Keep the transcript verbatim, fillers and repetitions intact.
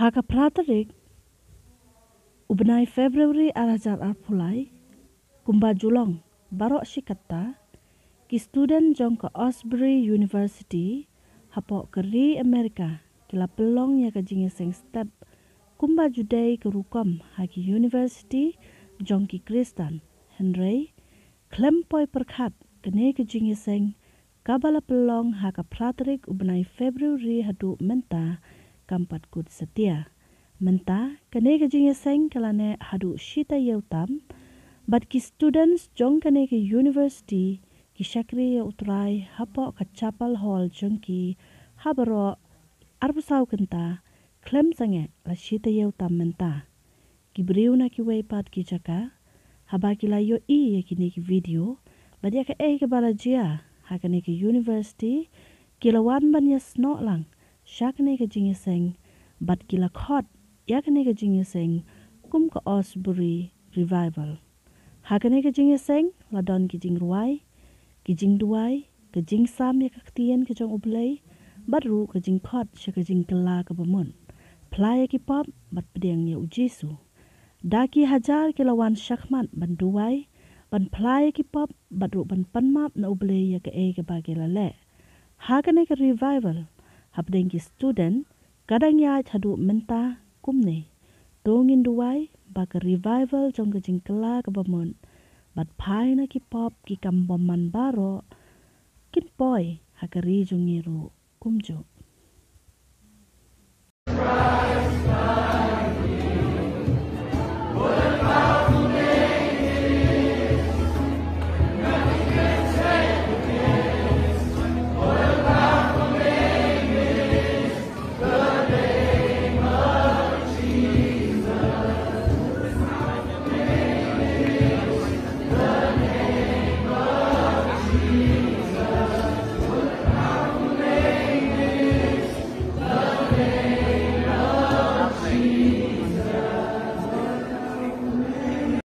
Ha ka phra tarik u bnai February ar hajar arphew lai, kumba ju long baroh shi katta, ki student jong ka Asbury University hapoh ka ri Amerika ki la pynlong ïa ka jingïaseng step kumba ju dei ka rukom ha ki university jong ki Khristan. Hynrei khlem poi pyrkhat, kane ka jingïaseng kaba la pynlong ha ka phra tarik u bnai February haduh mynta kam pat kut satia. Mynta kane ka jingïaseng ka la neh haduh shi taïew tam, bad ki students jong kane ka university ki shakri ïa U Trai hapoh ka chapel hall jong ki ha baroh arphew saw kynta, khlem sangeh la shi taïew tam mynta. Ki briew na kiwei pat ki jaka, haba ki la ïohi ïa kine ki video bad ïa kaei kaba la jia ha kane ka university, ki la wan ban ïasnoh lang sha kane ka jingïaseng bad ki la khot ïa kane ka jingïaseng kum ka Asbury Revival. Ha kane ka jingïaseng la don ki jingrwai, ki jingduwai, ka jingsam ïa ka ktien ka jong U Blei, bad ruh ka jingkhot sha ka jingkylla kaba mut, phla ïa ki pop bad pdiang ïa U Jisu. Da ki hajar ki la wan shakhmat ban duwai, ban phla ïa ki pop bad ruh ban pan map na U Blei ïa kaei kaba ki la leh. Ha kane ka revival, hapdeng ki student, ka dang ïaid haduh mynta kumne. To ngin duwai ba ka revival jong ka jingkylla kaba mut bad phai na ki pop ki kam bymman baroh kin poi ha ka ri jong ngi ruh kumjuh.